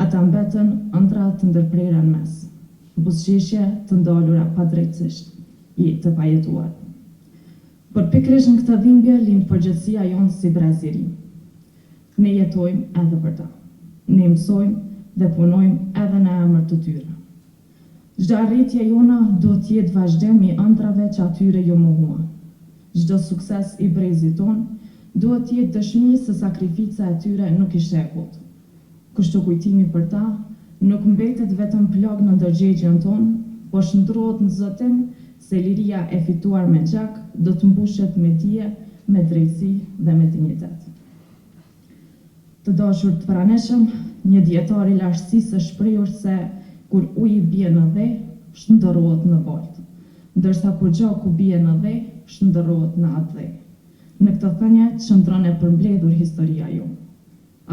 Ata mbetën ëndrra të ndërprera në mes, buzëqeshje të ndalura padrejtësisht, jetë të pajetuar. Por pikërisht në këtë dhimbje lind përgjegjësia jonë si brez i ri. Ne jetojmë edhe për ta. Ne mësojmë dhe punojmë edhe në emër të tyre. Çdo arritje jona duhet të jetë vazhdim i ëndrrave që atyre iu mohuan. Çdo sukses i brezit tonë duhet të jetë dëshmi se sakrifica e tyre nuk ishte e kotë. Kështu kujtimi për ta nuk mbetet vetëm plagë në ndërgjegjen tonë, por shndërrohet në zotim se liria e fituar me gjak do të mbushet me dije, me drejtësi dhe me dinjitet. Të dashur të pranishëm, një dijetar i lashtësisë është shprehur se kur uji bie në dhe, shndërrohet në baltë, ndërsa kur gjaku bie në dhe, shndërrohet në atdhe. Në këtë thënie qëndron e përmbledhur historia jonë.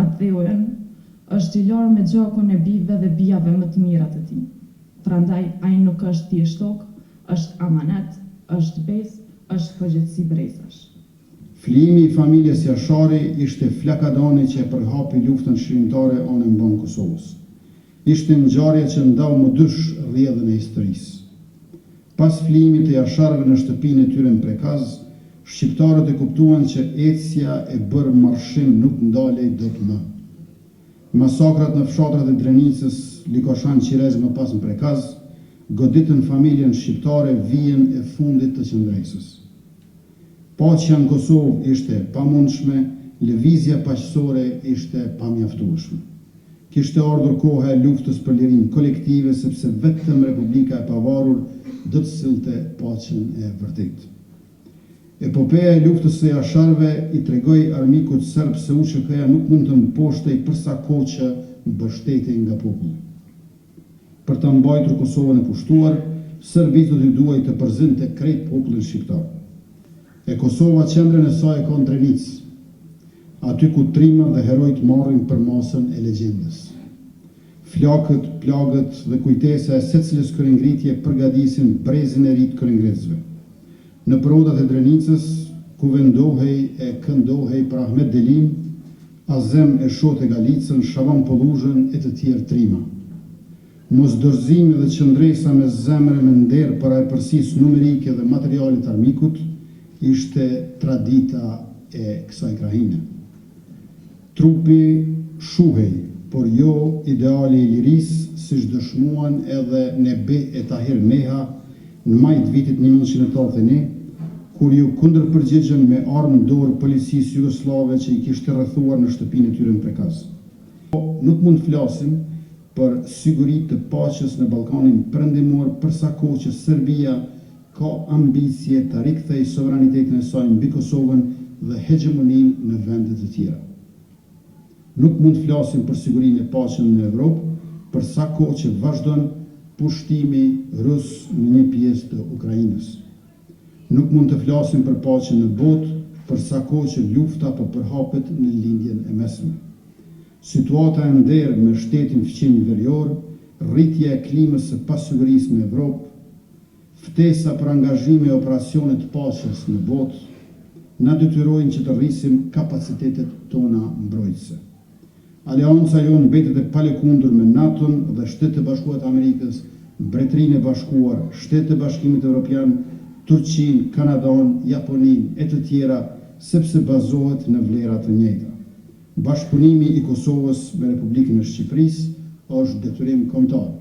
Atdheu ynë është i larë me gjakun e bijve dhe bijave më të mira të tij. Prandaj ai nuk është thjesht tokë, është amanet, është besë, është përgjegjësi brezash. Flijimi i familjes Jashari ishte flakadani që e përhapi luftën çlirimtare anë e mbanë Kosovës. Ishte ngjarja që ndau më dysh rrjedhën e historisë. Pas flijimit të Jasharëve në shtëpinë e tyre në Prekaz, shqiptarët e kuptuan që ecja e bërë marshim nuk ndalej dot më. Masakrat në fshatrat e Drenicës, Likoshan, Qirez më pas në Prekaz, goditën familjen shqiptare vijën e fundit të qëndresës. Paqja në Kosovë ishte e pamundshme, lëvizja paqësore ishte e pamjaftueshme. Kishte ardhur koha e luftës për lirinë kolektive sepse vetëm Republika e pavarur do të sillte paqen e vërtetë. Epopeja e luftës së Jasharëve i tregoi armikut serb se UÇK-ja nuk mund të mposhtej për sa kohë që mbështetej nga populli. Për ta mbajtur Kosovën e pushtuar, Serbisë do t'i duhej të përzinte krejt popullin shqiptar. E Kosova qendrën e saj e ka në Drenicë, aty ku trimat dhe herojtë marrin përmasën e legjendës. Flakët, plagët dhe kujtesa e secilës kryengritje përgatisin brezin e ri të kryengritësve. Nëpër odat e Drenicës, kuvendohej e këndohej për Ahmet Delinë, Azem e Shote Galicën, Shaban Polluzhën e të tjerë trima. Mosdorëzimi dhe qëndresa me zemër e me nder para epërsisë numerike dhe materiale të armikut, ishte tradita e kësaj krahine. Trupi shuhej, por jo ideali i lirisë, siç dëshmuan edhe Nebih e Tahir Meha në maj të vitit 1981, kur iu kundërpërgjigjën me armë në dorë policisë jugosllave që i kishte rrethuar në shtëpinë e tyre në Prekaz. Nuk mund të flasim për siguri të paqes në Ballkanin Perëndimor për sa kohë që Serbia ka ambicie ta rikthejë sovranitetin e saj mbi Kosovën dhe hegjemoninë në vende të tjera. Nuk mund të flasim për sigurinë e paqen në Evropë për sa kohë që vazhdon pushtimi rus në një pjesë të Ukrainës. Nuk mund të flasim për paqen në botë për sa kohë që lufta po përhapet në Lindjen e Mesme. Situata e nderë me shtetin fqinj verior, rritja e klimës së pasigurisë në Evropë, Ftesa për angazhime e operacione të paqes në botë, na detyrojnë që të rrisim kapacitetet tona mbrojtëse. Aleanca jonë mbetet e palëkundur me NATO-n dhe Shtetet e Bashkuara të Amerikës, Mbretërinë e Bashkuar, Shtetet e Bashkimit Evropian, Turqinë, Kanadanë, Japoninë e të tjera, sepse bazohet në vlera të njëjta. Bashkëpunimi i Kosovës me Republikën e Shqipërisë është detyrim kombëtar.